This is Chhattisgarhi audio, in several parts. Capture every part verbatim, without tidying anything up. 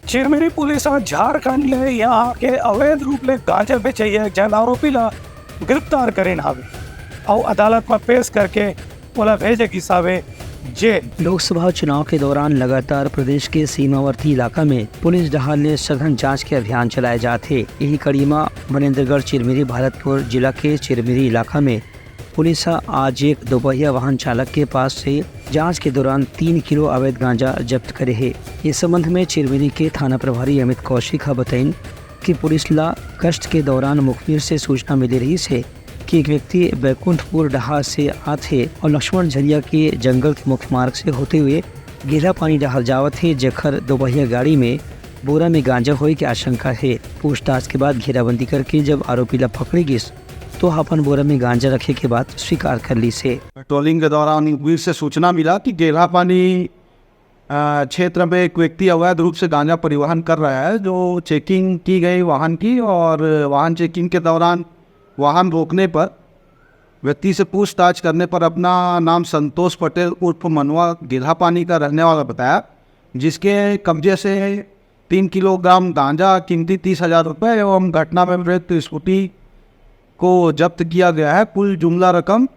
चिरमिरी पुलिस ह झारखंड ले यहाँ आके अवैध रूप ले गांजा बेचइया एक झन आरोपी ला गिरफ्तार करिन हावे अउ अदालत म पेश करके ओला भेजे गिस हावे जेल। लोकसभा चुनाव के दौरान लगातार प्रदेश के सीमावर्ती इलाका में पुलिस डहार ले सघन जांच के अभियान चलाए जात हे। यही कड़ी म मनेंद्रगढ़ चिरमिरी भरतपुर जिला के चिरमिरी इलाका में पुलिस ह आज एक दोपहिया वाहन चालक के पास से जांच के दौरान तीन किलो अवैध गांजा जब्त करे हे। इस संबंध में चिरमिरी के थाना प्रभारी अमित कौशिक ह बताइन कि पुलिस ला गश्त के दौरान मुखबिर से सूचना मिले रहिस हे कि एक व्यक्ति बैकुंठपुर डहार से आत हे और लक्ष्मण झरिया के जंगल के मुख्य मार्ग से होते हुए गेला पानी डहार जावत हे, जेकर दोपहिया गाड़ी में बोरा में गांजा होए के आशंका हे। पूछताछ के बाद घेराबंदी करके जब आरोपी ला पकड़े गिस, तो अपन बोरा में गांजा रखे के बात स्वीकार कर लीस हे। पेट्रोलिंग के दौरान मुखबिर से सूचना मिला कि गेला पानी, अ, क्षेत्र में एक व्यक्ति अवैध रूप से गांजा परिवहन कर रहा है। जो चेकिंग की गई वाहन की, और वाहन चेकिंग के दौरान वाहन रोकने पर व्यक्ति से पूछताछ करने पर अपना नाम संतोष पटेल उर्फ मनवा गेल्हापानी का रहने वाला बताया, जिसके कब्जे से तीन किलोग्राम गांजा, कीमती तीस हजार रुपये एवं घटना में प्रयुक्त स्कूटी को जब्त किया गया है। कुल जुमला रकम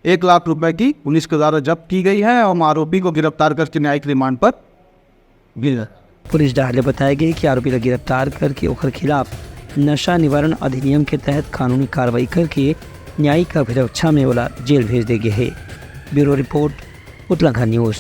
एक लाख रुपए की पुलिस के द्वारा जब्त की गई है एवं आरोपी को गिरफ्तार करके न्यायिक रिमांड पर भेजा। पुलिस डहार ले बताया गया कि आरोपी ला गिरफ्तार करके ओकर खिलाफ नशा निवारण अधिनियम के तहत कानूनी कार्रवाई करके न्यायिक अभिरक्षा में ओला जेल भेज दे गए है। Bureau report, Utlaghat news.